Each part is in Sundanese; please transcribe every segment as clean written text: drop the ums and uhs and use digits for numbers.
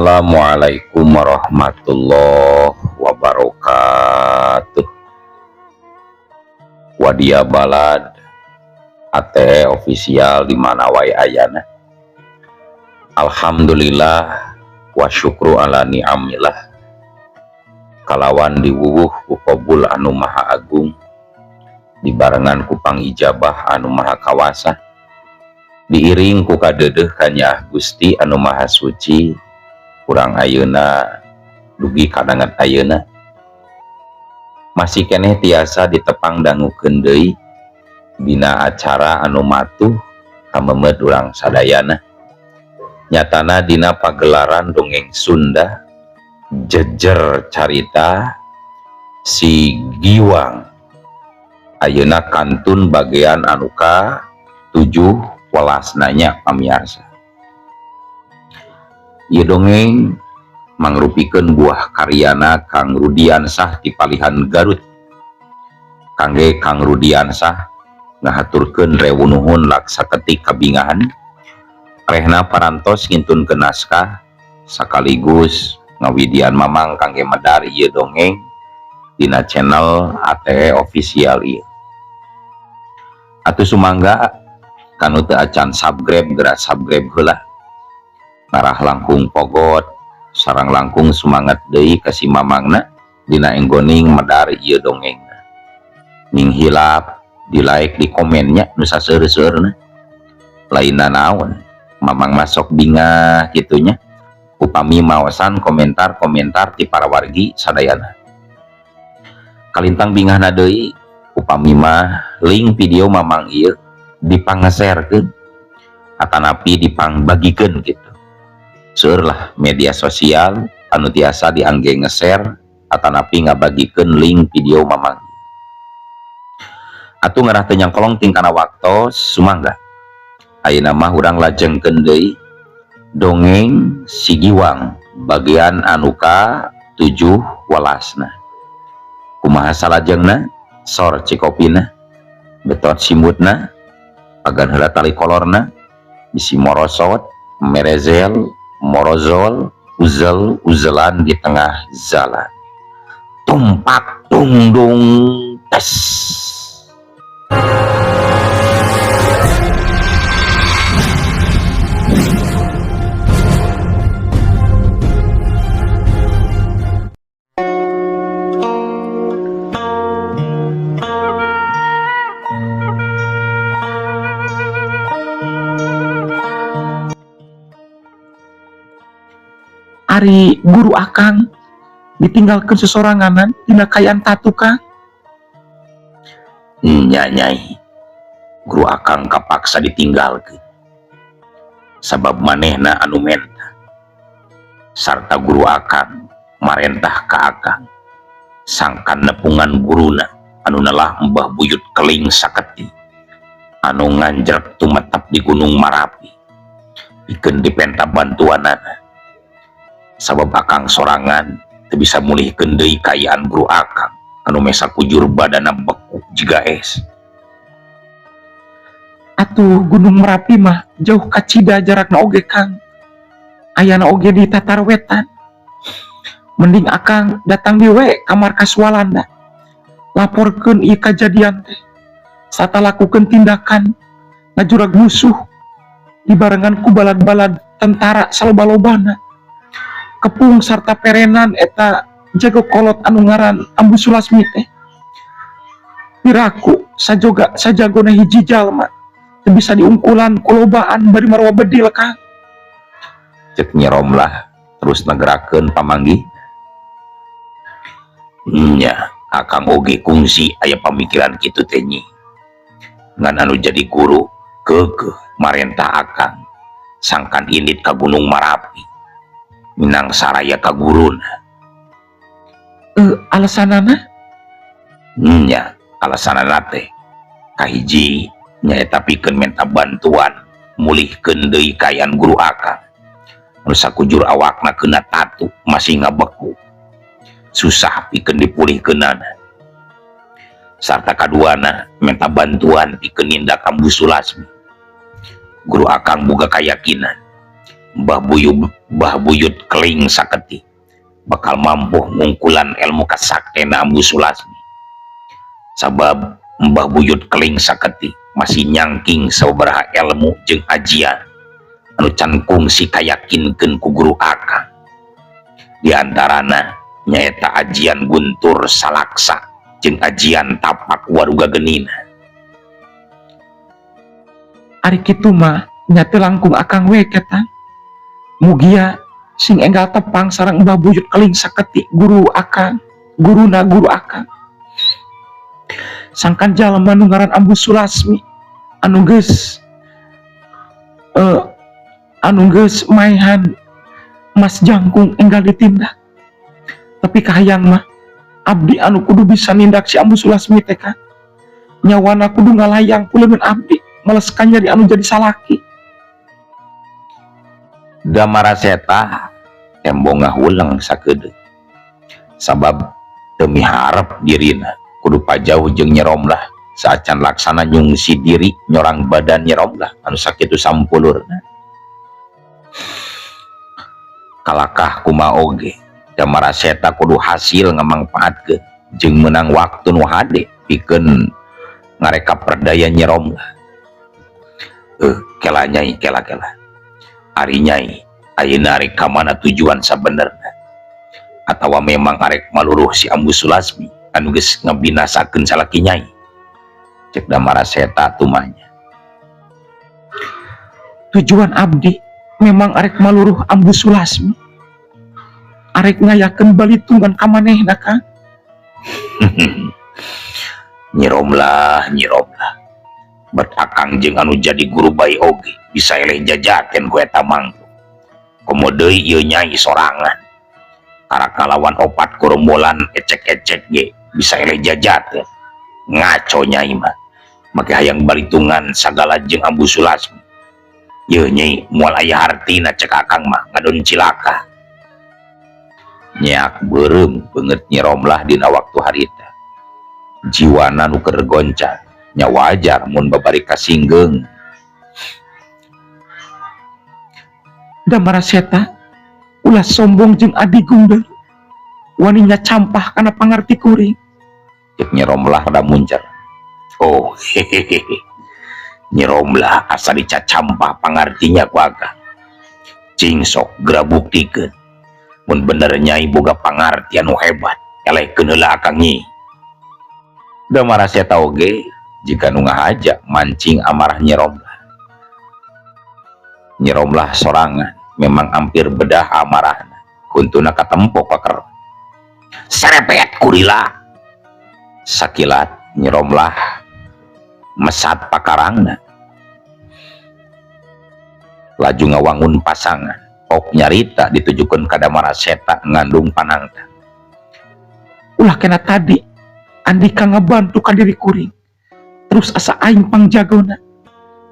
Assalamualaikum warahmatullahi wabarakatuh. Wadia Balad ATE official di mana wae ayana. Alhamdulillah wa syukru ala ni'amillah. Kalawan diwuwuh ku qabul anu maha agung, dibarengan ku pangijabah anu maha kawasa, diiring ku kadeudeuh kanyaah Gusti anu maha suci. Kurang ayeuna dugi kadanget ayeuna masih keneh tiasa ditepang dangukeun deui dina acara anu matuh kamemeut urang sadayana, nyatana dina pagelaran dongeng Sunda Jejer Carita Si Giwang. Ayeuna kantun bagian anu ka 7 welasna nya pamiarsa. Ieu dongeng mangrupikeun buah karyana Kang Rudiansah ti Palihan Garut. Kangge Kang Rudiansah ngahaturkeun rewu nuhun laksa ketik kabingahan rehna parantos ngintunkeun naskah sekaligus ngawidian mamang kangge medar ieu dongeng dina channel ATE official ieu. Atuh sumangga kanu teu acan subscribe geura subscribe heula. Ngarah langkung pogot sarang langkung semangat deui ka si mamangna dina enggoning medar ieu dongengna. Ning hilap di like di komennya nu saseur-seurna. Lainna naon mamang masuk bingah kitunya upami maosan komentar-komentar ti para wargi sadayana. Kalintang bingahna deui upami mah link video mamang ieu dipangeserkeun atanapi dipangbagikeun gitu. Seueur lah media sosial anu tiasa diangge nge-share atanapi ngabagikeun link video mamang. Atuh ngarah teu nyangkolong tingkana waktos sumangga. Ayeuna mah urang lajengkeun deui dongeng Si Giwang bagian anu ka 7 welasna. Kumaha salajengna? Sor cikopina, betot simutna, pagan heula tali kolorna, bisi morosot, merezel, morozol, uzel, uzelan di tengah jalan. Tumpak tungdung tes. Ari guru akang ditinggalkan sesoranganan dina kaayaan tatu kang. Nya nyai, guru akang kapaksa ditinggalkeun sabab manehna anu menta sarta guru akang marentah ka akang sangkan nepungan guruna anu nelah Mbah Buyut Keling Saketi anu nganjrek tumetep di Gunung Marapi pikeun dipenta bantuanana. Sabab akang sorangan teu bisa mulihkeun deui kaayaan guru akang anu mesa kujur badana beku jiga es. Atuh Gunung Merapi mah jauh kacida jarakna oge kang. Ayana oge di tatar wetan. Mending akang datang deui ka markas Walanda. Laporkeun ieu kajadian teh. Sarta lakukeun tindakan ngajurag musuh dibarengan ku balad-balad tentara saloba-lobana. Kepung sarta perenan eta jago kolot anu ngaran Ambu Sulasmi teh. Piraku sajoga sajagona hiji jalma teu bisa diungkulan kulobaan bari marwa bedil kang. Cek Nyi Romlah terus negerakeun pamanggih. Nya akang oge kungsi aya pamikiran kitu teh nyi. Ngan anu jadi guru keukeuh marentah akang sangkan indit ka Gunung Marapi minang saraya ka guruna. Alasanana? Nya alasanana teh kahiji nyaeta pikeun menta bantuan mulihkeun deui kaayaan guru akang anu sakujur awakna kena tatu masih ngabeku susah pikeun dipulihkeunana. Sarta kaduana menta bantuan pikeun nindak Ambu Sulasmi. Guru akang boga kayakinan Mbah Buyut Keling Saketi bakal mampu ngungkulan ilmu kasaktena Ambu Sulasmi, sabab Mbah Buyut Keling Saketi masih nyangking sababaraha ilmu jeung ajian anu can kungsi kayakinkeun ku guru akang, diantarana nyaeta ajian Guntur Salaksa jeung ajian Tapak Waruga Genina. Ari kitu mah nya teu langkung akang we ketang. Mugia sing enggal tepang sareng Mbah Buyut Keling Saketi, guru akang, guruna guru akang. Sangkan jalma nu ngaran Ambu Sulasmi anu geus maehan Mas Jangkung enggal ditindak. Tapi kahayang mah abdi anu kudu bisa nindak si Ambu Sulasmi teh, Kang. Nyawana kudu ngalayang ku leungeun abdi, meleskan nyeri anu jadi salaki. Damara Seta tembong ngahuleng sakedeung, sabab teu miharep dirina kudu pajauh jeung Nyi Romlah saacan laksana nyungsi diri nyorang badan Nyi Romlah anu sakitu sampulurna. Kalakah kumaha oge, Damara Seta kudu hasil ngamangpaatkeun jeung meunang waktu nu hade pikeun ngareka perdaya Nyi Romlah. Eh, kela Nyai, kela, kela. Ari Nyai ayeuna arek ka mana tujuan sabenerna? Atawa memang arek maluruh si Ambu Sulasmi anu geus ngabinasakeun salaki Nyai? Cek Damara Seta tumanya. Tujuan abdi memang arek maluruh Ambu Sulasmi, arek ngayakeun balitungan ka manehna, Kang. Nyi Romlah, Nyi Romlah, bet akang jeung anu jadi guru bayi oge bisa eleh jajaten ku eta mangtu. Komo deui ieu Nyai sorangan, karak kalawan opat korombolan ecek-ecek ge bisa eleh jajaten. Ngaco Nyai mah, make hayang balitungan sagala jeung Ambu Sulasmi. Yeuh Nyai, moal aya hartina cek akang mah, ngadon cilaka. Nyeak beureum beungeut Nyi Romlah dina waktu harita. Jiwana nu keur goncang nya wajar mun babari kasinggeung. Damara Seta, ulah sombong jeung adigung deui. Waninya campah kana pangarti kuring. Cek Nyi Romlah rada muncer. Oh, hehehe, Nyi Romlah asa dicacampah pangartinya ku akang. Cing sok geura buktikeun mun bener Nyai boga pangarti anu hebat, elehkeun heula akang, Nyi. Damara Seta oge jika nu ngahaja mancing amarah Nyi Romlah. Nyi Romlah sorangan memang hampir bedah amarahna, huntuna katempo paker serepet kurila. Sakilat Nyi Romlah mesat pakarangna, laju ngawangun pasangan ok nyarita ditujukeun ka Damara Seta ngandung panangtang. Ulah kena tadi andika ngebantu ka diri kuring, terus asa aing pangjagona.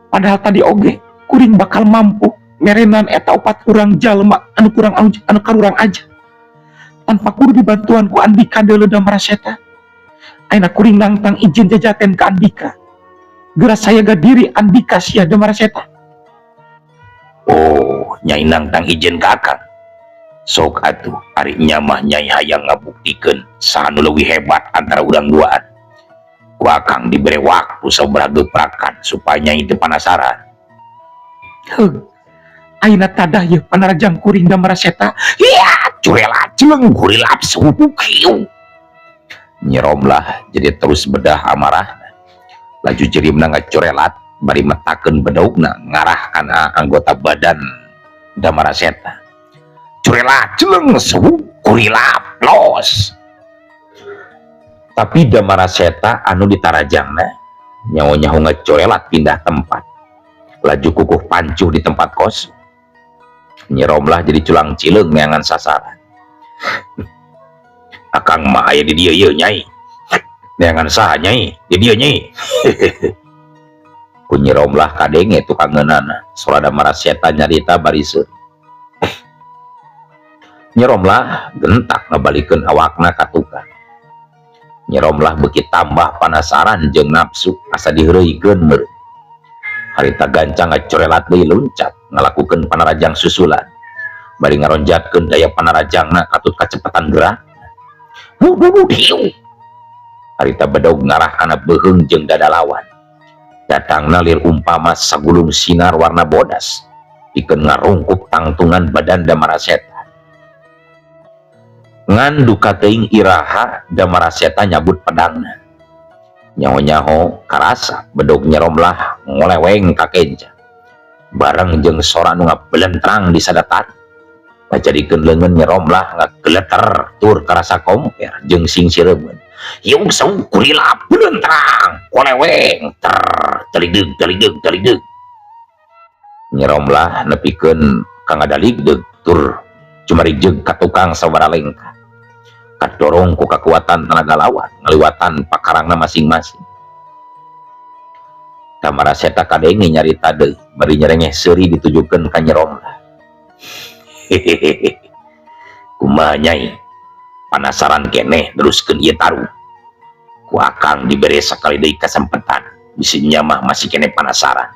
Padahal tadi oge kuring bakal mampu merenan eta opat kurang jalma anu kurang anu karurang aja tanpa kudu dibantuan ku andika deuleu. Damara Seta, ayeuna kuring nangtang izin jajaten ka andika. Geura sayaga diri andika sia, Damara Seta. Oh, Nyai nangtang izin ka akang. Sok atuh, ari nya mah Nyai hayang ngabuktikeun saha nu leuwih hebat antara urang duaan. Ku akang dibere waktu sabaraha geprakan supaya Nyai teu penasaran. Heug, ayeuna tadah yeuh panarajang kuring, Damara Seta. Iya, curela celeng gurilap suhu kiu. Nyi Romlah jadi terus bedah amarah, laju jirimna ngacurelat bari metakeun bedogna ngarah kana anggota badan Damara Seta. Curela celeng suhu kurilap los. Tapi Damara Seta anu ditarajangna nyaho-nyaho ngacorelat pindah tempat, laju kukuh pancuh di tempat kos. Nyi Romlah jadi culang cileung neangan sasaran. Akang mah aya di dieu ieu, Nyai. Neangan saha Nyai? Di dieu, Nyai. Ku Nyi Romlah kadenge tukang ngeunana sora Damara Seta nyarita bariseun. Nyi Romlah gentak ngabalikeun awakna ka tukang. Nyi Romlah beuki tambah panasaran jeung nafsu asa diheureuykeun meureun. Harita gancang ngacorelat deui, luncat ngalakukeun panarajang susulan bari ngaronjatkeun daya panarajangna katut kacepatan gerak. Wuduh, diu. Harita bedog ngarah kana beuheung jeung dada lawan. Datangna lir umpama sagulung sinar warna bodas pikeun ngarungkup tangtungan badan Damaraseta. Ngan duka teuing iraha Damaraseta nyabut pedangna. Nyaho-nyaho karasa bedog Nyi Romlah ngoleweng ka kenca bareng jeung sora nu ngabelentrang di sadatan, ngajadikeun leungeun Nyi Romlah ngageleter tur karasa komper jeung singsiremeun. Yung sau kurila belentrang koleweng ter teligdeug teligdeug teligdeug. Nyi Romlah nepikeun ka ngadaligdeug tur cumarijeg ka tukang sababaraha lengkah, kadorong ku kakuatan tenaga lawan ngaliwatan pakarangna masing-masing. Damaraseta kadenge nyarita deui bari nyerengeh seuri ditujukeun ka Nyi Romlah. "Hehehe, kumaha, Nyai, panasaran keneh neruskeun ieu tarung? Ku akang dibere sakali deui kasempatan, bisi nya mah masih keneh panasaran.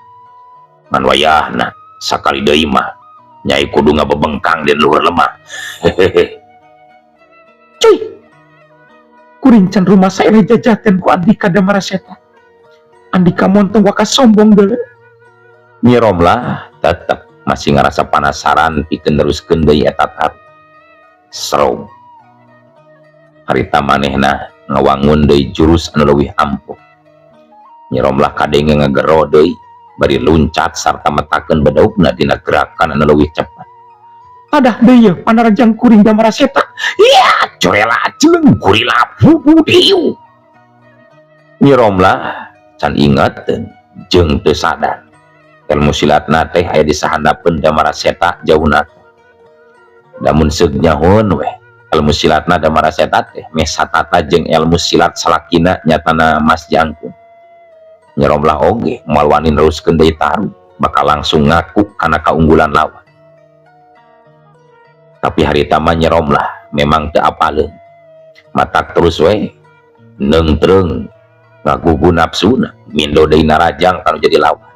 Ngan wayahna sakali deui mah Nyai kudu ngabebengkang di luhur lemah." Hehehe. Cuy, kuring can rumasa eleh jajaten ku Andika Damaraseta. Andika montong waka sombong deuleu. Nyi Romlah tetep masih ngerasa penasaran pikeun neruskeun deui eta tarung. Serong. Harita manehna ngawangun deui jurus anu leuwih ampuh. Nyi Romlah kadenge ngagero deui bari luncat sarta metakeun bedogna dina gerakan anu leuwih cepat. Tadah deui ye panarajang kuring Damaraseta. Iya, corela jeleng gurila bubu diu. Nyi Romlah can ingeteun jeung teu sadar. Ilmu silatna teh aya di sahandapeun Damaraseta jauhna. Lamun seug nyahoeun weh, ilmu silatna Damaraseta teh meh satata jeung ilmu silat salakina, nyatana Mas Jangkung. Nyi Romlah oge moal wani neruskeun deui tarung, bakal langsung ngaku kana kaunggulan lawan. Tapi harita mah Nyi Romlah memang teu apaleun. Matak terus we neungtreung ngagugu nafsuna, mindo deui narajang kanu jadi lawan.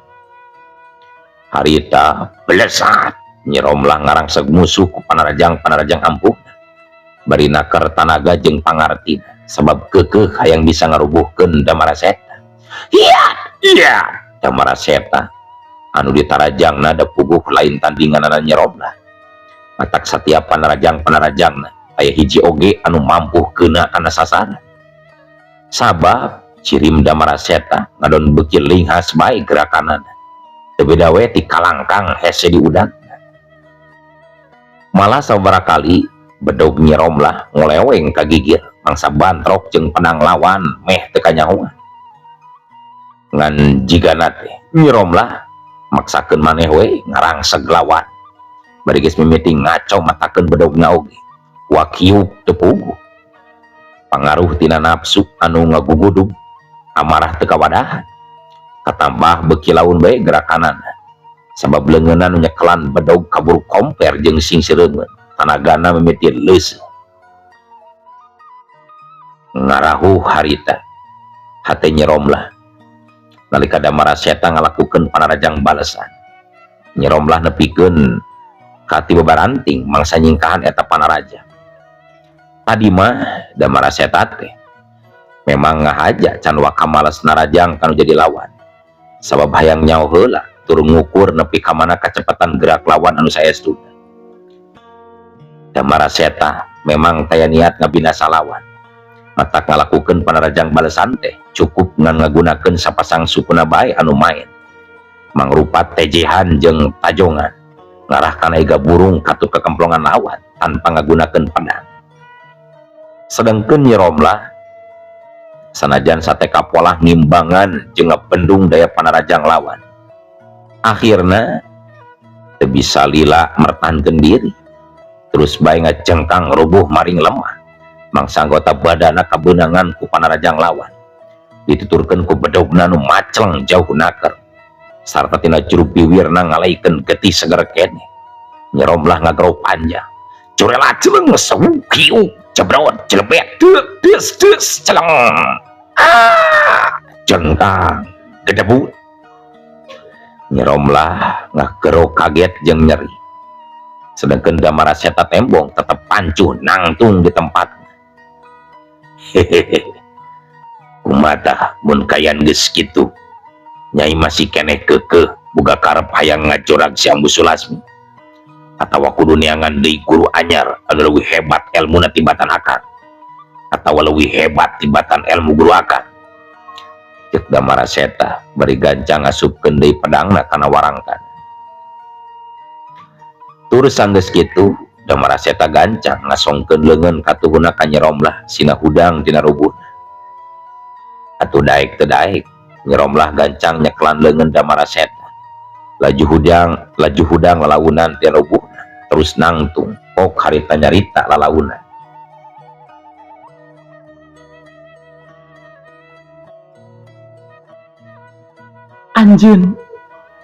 Harita belesat Nyi Romlah ngarangseg musuh ku panarajang-panarajang ampuhna. Bari naker tanaga jeung pangartina sabab keukeuh hayang bisa ngarubuhkeun Damaraseta. Iya, iya, Damaraseta anu ditarajangna da puguh lain tandinganana Nyi Romlah. Matak satiap panarajang-panarajangna aya hiji oge anu mampu keuna kana sasaran. Sabab cirim Damaraseta ngadon beuki linghas bae gerakanana. Teu beda we ti kalangkang hese di udang. Malah sababaraha kali bedog Nyi Romlah ngoleweng ka gigir mangsa bantrok jeung pedang lawan meh teu kanyahoan. Ngan jigana teh Nyi Romlah maksakeun maneh we ngarangseg lawan. Bari geus mimiti ngaco matakeun bedogna oge. Wakiuk teu puguh. Pangaruh tina nafsu anu ngagugudug, amarah teu kawadahan. Katambah beuki laun bae gerakanana. Sabab leungeunna nu nyekelan bedog kaburu komper jeung singsireungeun, tanagana mimiti leuseuh. Ngarahuh harita hate Nyi Romlah nalika Damaraseta ngalakukeun panarajang balesan. Nyi Romlah nepikeun ka ti babaranting mangsa nyingkahan eta panaraja. Tadi mah Damaraseta teh memang ngahaja can waka males narajang kanu jadi lawan. Sabab hayang nyaho heula tur ngukur nepi ka mana kacepatan gerak lawan anu saestuna. Damaraseta memang taya niat ngabinasa lawan. Matak ngalakukeun panarajang balesan teh cukup ngan ngagunakeun sapasang sukuna bae anu maen. Mangrupa tejehan jeung tajongan ngarah kana iga burung katut kekemplongan lawan tanpa ngagunakeun pedang. Sedengkeun Nyi Romlah sanajan sateka polah ngimbangan jeung ngabendung daya panarajang lawan, akhirna teu bisa lila mertahankeun diri, terus bae ngajengkang rubuh maring lemah mangsa anggota badana kabeunangan ku panarajang lawan, dituturkeun ku bedogna nu macleng jauh naker sarta tina juru biwirna ngalaikeun getih seger keneh. Nyi Romlah ngagero panjang, curela jeleng sewu kiu jebrot jelebet deuk deus deus celeng, ah, jengkang gedebut. Nyi Romlah ngagero kaget jeung nyeri. Sedangkan Damara Seta tembong tetep pancuh nangtung di tempat. Hehehe. Kumaha mun kayan geus kitu? Nyai masih keneh keukeuh boga karep hayang ngajorag si Ambu Sulasmi. Atawa kudu neangan deui guru anyar anu leuwih hebat elmuna tibatan akang, atawa leuwih hebat tibatan ilmu guru akang. Cek Damara Seta bari gancang ngasupkeun deui pedangna kana warangkan. Tur sanggeus kitu Damara Seta gancang ngasongkeun leungeun katuhuna ka Nyi Romlah sina hudang tina rubuhna. Atuh daek teu daek Nyi Romlah gancang nyekelan leungeun Damara Seta. Laju hudang lalaunan tina rubuhna, terus nangtung pok harita nyarita lalaunan. Anjeun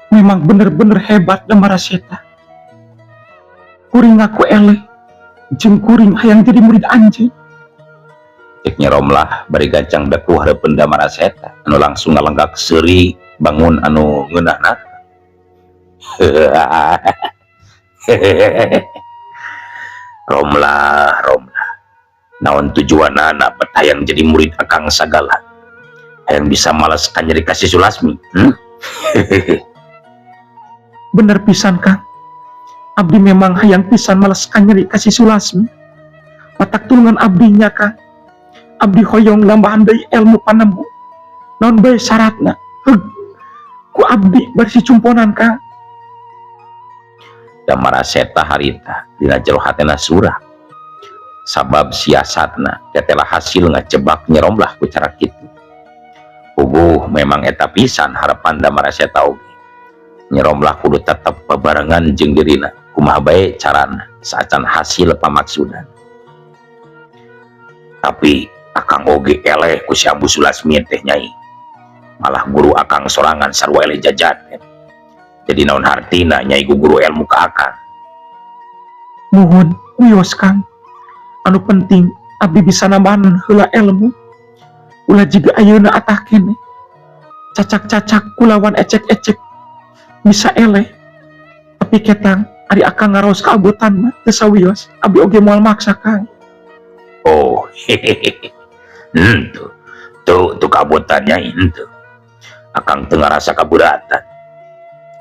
memang bener-bener hebat Damara Seta. Kuring ngaku eleh jeung kuring hayang jadi murid anjeun. Cek Nyi Romlah bari gancang dekuh hareupeun Damara Seta anu langsung ngalenggak seuri bangun anu ngeunahna. Romlah, Romlah. Naon tujuanana bet hayang jadi murid akang sagala? Hayang bisa malas kanyeri ka si Sulasmi. Bener pisan Kang. Abdi memang hayang pisan malas kanyeri ka si Sulasmi. Matak tulungan abdinya Kang. Abdi hoyong nambahan deui ilmu panemu. Naon bae syaratna? Heug. Ku abdi bari si cumponan Kang. Damara Seta harita dina jero hatena surah. Sabab siasatna tetela hasil ngajebak Nyi Romlah ku cara kitu. Puguh memang eta pisan harapan Damara Seta oge. Nyi Romlah kudu tetep bebarengan jeung dirina kumaha bae carana saacan hasil pamaksudan. Tapi akang oge eleh ku si Ambu Sulasmi teh nyai. Malah guru akang sorangan sarua eleh jajaten. Jadi naon hartina nyai guru ilmu ka akang. Muhun wios Kang. Anu penting abdi bisa nambahan heula ilmu. Ulah jiga ayeuna atah kene. Cacak-cacak kulawan ecek-ecek bisa eleh. Tapi ketang ari akang ngaraos kaabotan mah teu sawios. Abdi oge moal maksa Kang. Oh, hehehe. Henteu. Tuh, tuh kaabotan nyai henteu. Akang teu ngarasa kaburatan.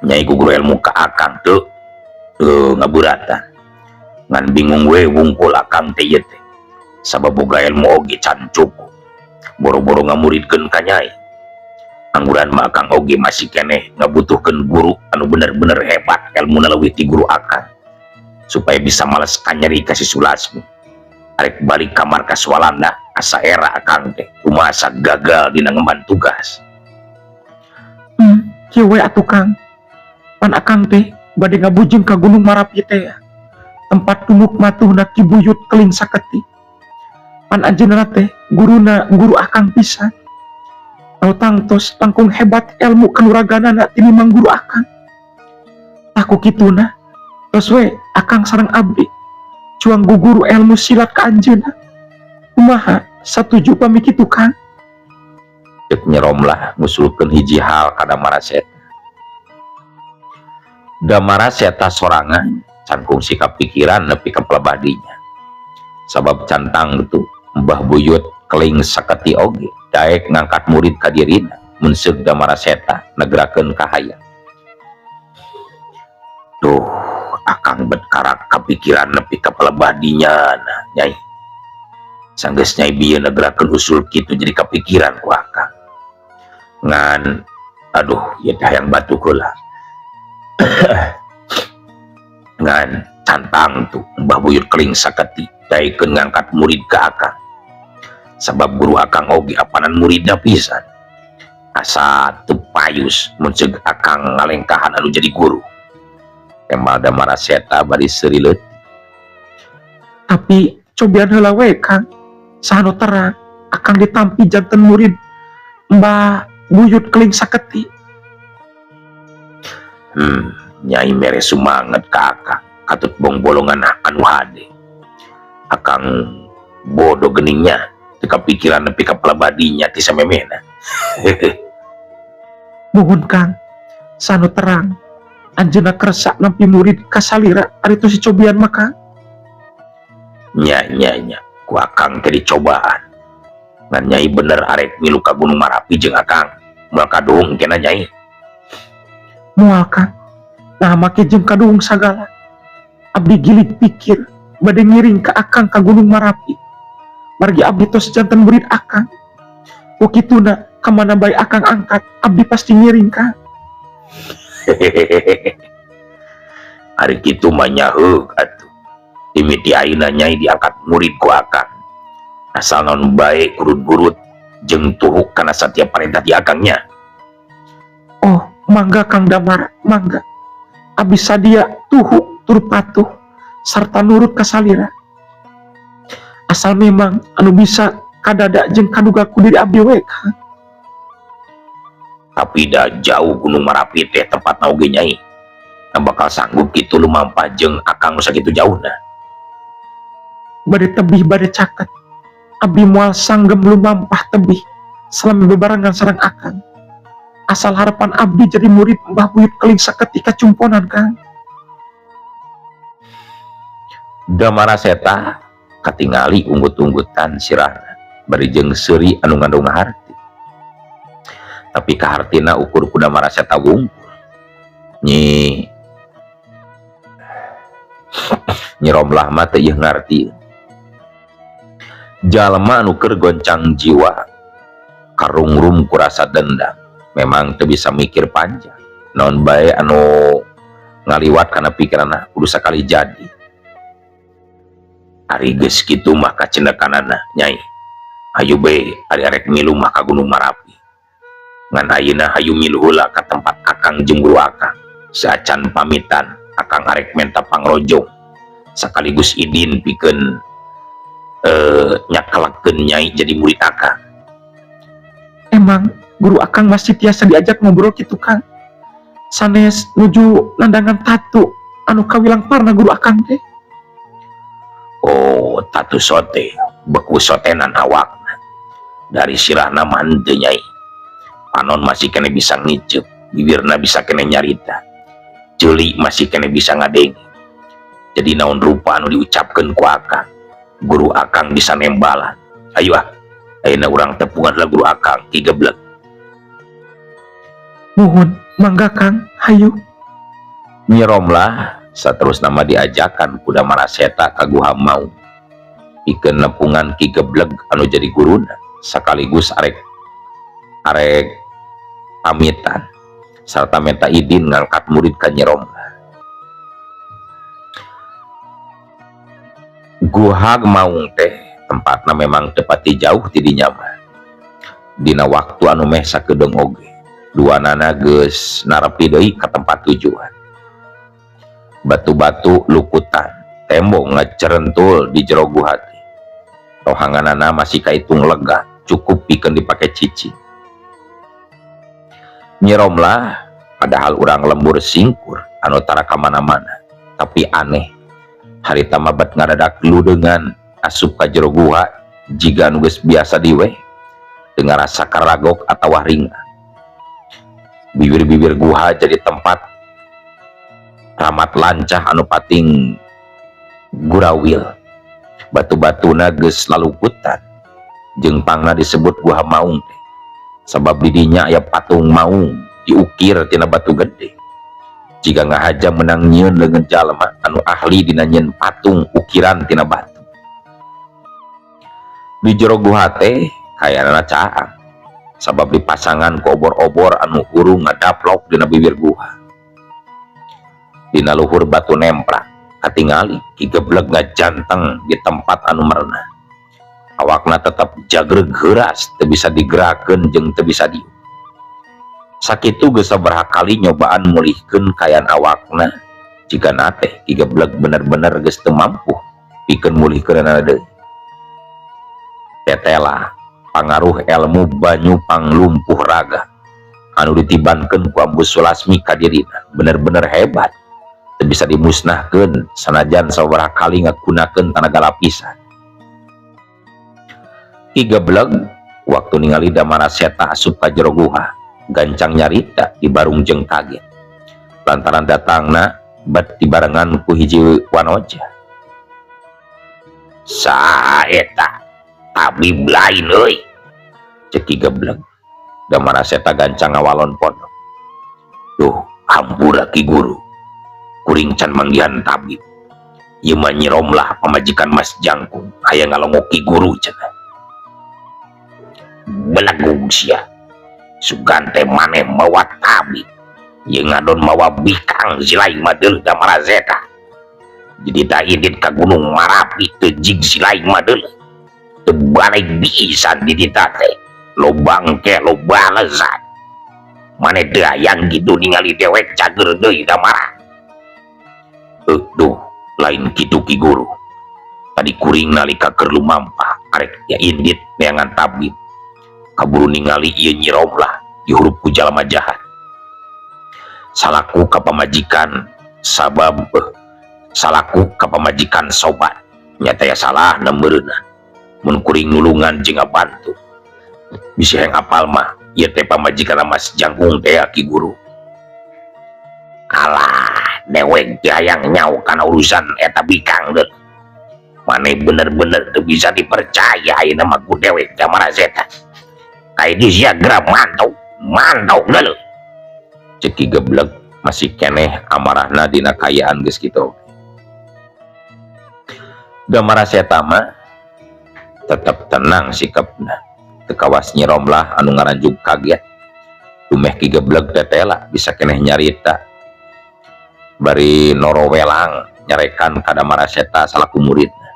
Nyai guru ilmu ka akang teu ngaburatan. Ngan bingung we wungkul akang teh ieu teh. Sabab boga ilmu oge can cukup. Boro-boro ngamuridkeun ka nyai. Angguran mah akang oge masih keneh ngabutuhkeun guru anu bener-bener hebat elmuna leuwih ti guru akang. Supaya bisa males kanyeri ka si Sulasmi. Arek balik ka markas Walanda asa era akang teh kumaha asa gagal dina ngemban tugas. Kieu we atuh Kang. Pan akang teh bade ngabujeng ka Gunung Marapi teh ya. Tempat tumuk matuhna Ki Buyut Keling Saketi. Pan anjeunna teh guruna guru akang pisan. Anu tangtos langkung hebat ilmu kanuraganana tinimbang guru akang. Tah ku kituna tos we akang sareng abdi cuang guguru ilmu silat ka anjeunna. Kumaha satuju pami kitu Kang? Cek Nyi Romlah ngusulkeun hiji hal ka Damara Seta. Damara Seta sorangan can kungsi kapikiran nepi ka pelebadinya. Sabab cantang tu Mbah Buyut Keling Saketi oge daek ngangkat murid ka dirina mun seug Damara Seta negrakeun kahayang. Duh, akang bet karak kapikiran nepi ka pelebadinya nah, nyai. Sanggeus nyai bieu negrakeun usul kitu jadi kapikiran ku akang. Ngan aduh ieu teh hayang batuk heula. Ngan cantang tu Mbah Buyut Keling Saketi daekeun ngangkat murid ka akang. Sabab guru akang oge apanan muridna pisan. Asa teu payus mun ceuk akang ngalengkahan anu jadi guru. Tembal Damara Seta bari seuri leutik. Tapi cobian heula we Kang. Saha nu terang akang ditampi janten murid Mbah Buyut Keling Saketi. Nyai mere sumanget ka akang katut bongbolongan anu hade. Akang bodoh geningnya teu kapikiran nepi ka pelabadinya ti samemehna. Muhun Kang, Sanu terang anjeunna kersa nampi murid ka salira ari tos dicobian mah, Kang. Nya nya nya, ku akang teh dicobaan. Ngan Nyai bener arek milu ka Gunung Marapi jeung akang? Moal kaduhung kena, Nyai? Moal, Kang. Nah, make jeung kaduhung sagala. Abdi gilig pikir bade ngiring ka akang ka Gunung Marapi. Margi abdi tos janten murid akang. Ku kituna kamana bae akang angkat, abdi pasti ngiring, Kang. Hehehe. Ari kitu mah nyaheug atuh. Dimiti ayeuna Nyai diangkat murid ku akang. Asal naon bae kudu nurut jeung tuhuk kana satiap parentah ti akangnya. Oh, mangga, Kang Damara, mangga. Abdi sadia tuhuk tur patuh sarta nurut ka salira. Asal memang anu bisa kadada jeung kaduga ku diri abdi we, Kang. Tapi da jauh Gunung Marapi teh tempatna oge, Nyai. Nah, bakal sanggup kitu lumampah jeung akang nu sakitu jauhna? Bade tebih bade caket. Abdi moal sanggem lumampah tebih selama bebarengan sareng akang. Asal harapan abdi jadi murid Mbah Buyut Keling saketika cumponan, Kang. Damara Seta katingali unggut-unggutan sirahna bari jeung seuri anu ngandung harti. Tapi kahartina ukur ku Damara Seta wungkul. Nyi Nyi Romlah mah teu ieu ngartieun. Jalma anu keur goncang jiwa karungrum ku rasa dendam memang teu bisa mikir panjang. Naon bae anu ngaliwat kana pikiranna kudu sakali jadi. Ari geus kitu mah kacendekanana, Nyai. Hayu bae ari arek milu mah ka Gunung Marapi. Ngan ayeuna hayu milu heula ka tempat akang jeung guru akang. Saacan pamitan, akang arek menta pangrojong sekaligus idin pikeun nyakelakeun Nyai jadi murid akang. Emang guru akang masih tiasa diajak ngobrol gitu, Kang? Sanes nuju nandangan tatu anu kawilang parna guru akang teh. Oh, tatu sote, beku sotenan awakna. Dari sirahna mah henteu, Nyai. Panon masih kene bisa ngiceup, bibirna bisa kene nyarita. Ceuli masih kene bisa ngadenge. Jadi naon rupa anu diucapkeun ku akang, guru akang bisa nembalan. Ayo ah, ayeuna urang tepungan lah guru akang, Ki Geblek. Muhun, mangga, Kang, hayu. Nyi Romlah saterusna mah diajakan ku Damara Seta ka Guha Maung. Pikeun nepungan Ki Geblek anu jadi guruna sekaligus arek arek pamitan serta minta izin ngangkat murid ka Nyi Romlah. Guha Maung teh tempatna memang tepati jauh ti dinya mah. Dina waktu anu meh sakedeung oge, duanana geus narepi deui ka tempat tujuan. Batu-batu lukutan, tembok ngacerentul di jero guha teh. Rohanganana masih kaitung lega, cukup pikeun dipake cicing. Nyi Romlah padahal urang lembur singkur anu tara ka mana-mana, tapi aneh harita mah bet ngadadak ludeungan asup ka jero guha jiga anu geus biasa diweh teu ngarasa karagok atawa ringan. Bibir-bibir guha jadi tempat ramat lancah anu pating gurawil. Batu-batuna geus lalukutan jeung pangna disebut Guha Maung teh. Sabab di dinya aya patung maung diukir tina batu gede. Jika ngahaja menang nyieun leungeun jalma anu ahli dina nyieun patung ukiran tina batu. Di jero guha teh kayanana caang sabab dipasangan ku obor-obor anu hurung ngadaplok dina bibir guha. Dina luhur batu nemprak katingali Ki Geblek ngajanteng di tempat anu merenah. Awakna tetap jagreg heuras, teu bisa digerakkeun jeung teu bisa diuk. Sakitu geus sabaraha kali nyobaan mulihkeun kaayaan awakna, jigana teh Ki Geblek bener-bener geus teu mampu pikeun mulihkeunana deui. Tetela pangaruh ilmu banyu panglumpuh raga anu ditibankeun ku Ambu Sulasmi ka dirina bener-bener hebat, teu bisa dimusnahkeun sanajan sababaraha kali ngagunakeun tanaga lapisan. Ki Geblek waktu ningali Damara Seta asup ka jero guha, gancang nyarita dibarung jeung kaget. Lantaran datangna bet dibarengan ku hiji wanoja. Saha eta? Tabib lain euy. Cek Ki Geblek. Damara Seta gancang ngawalon pondok. Duh, hampura, Ki Guru. Kuring can manggihan tabib. Ieu mah Nyi Romlah, pamajikan Mas Jangkung, hayang ngalongok Ki Guru cenah. Belegug sia. Sugan teh maneh mawa tabib. Ieu ngadon mawa bikang silai mah deuleu, Damara Zeta. Jadi tak indit ka Gunung Marapi teu jig silai mah deuleu. Teu balik pisan di dita teh. Loba engke loba lezat. Maneh teu hayang gitu ningali dewek cager deui, Damara? Duh, lain kitu, Ki Guru. Tadi kuring nalika keur lumampah arek ya indit neangan tabib. Kaburu ningali ieu Nyi Romlah dihurup ku jalma jahat. Salaku ka pamajikan sabab salaku ka pamajikan sobat nyata ya salah meureunna mun kuring nulungan jeung ngabantu. Bisi hayang apal mah ieu teh pamajikan Mas Jangkung teh, Ki Guru. Alah, dewek teu hayang nyaho kana urusan eta bikang deui. Maneh bener-bener teu bisa dipercaya ayeuna mah ku dewek, Damara Zeta. Kayak sia geura mantau, mantau deuleu. Cek Ki Geblek masih keneh amarahna dina kaayaan geus kitu. Damara Seta mah tetep tenang sikapna. Teu kawas Nyi Romlah anu ngaranjug kaget. Dumeh Ki Geblek tetela bisa keneh nyarita. Bari norowelang nyarekan ka Damara Seta salaku muridna.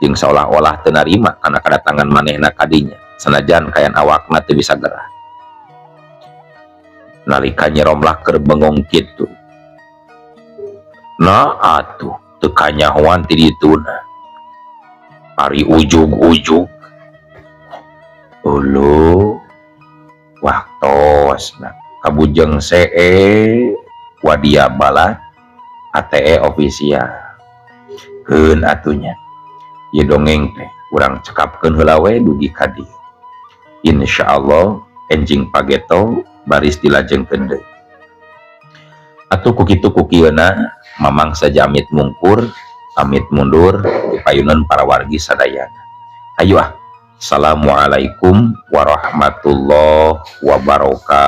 Jeung seolah-olah teu narima kana kadatangan manehna kadinya sanajan kayan awakna teu bisa gerak. Nalika Nyi Romlah keur bengong kitu. Nah atuh teu kanyahoan ti dituna. Ari ujug-ujug. Uluh, waktosna kabujeng see Wadia Balat ATE official. Keun atuh nya. Ieu dongeng teh urang cekapkeun heula we dugi ka dieu. Insyaallah enjing pageto baris dilajengkeun deui. Atuh ku kitu ku kieuna Mamang saja amit mungkur, amit mundur di payunan para wargi sadayana. Ayo ah. Assalamualaikum warahmatullahi wabarakatuh.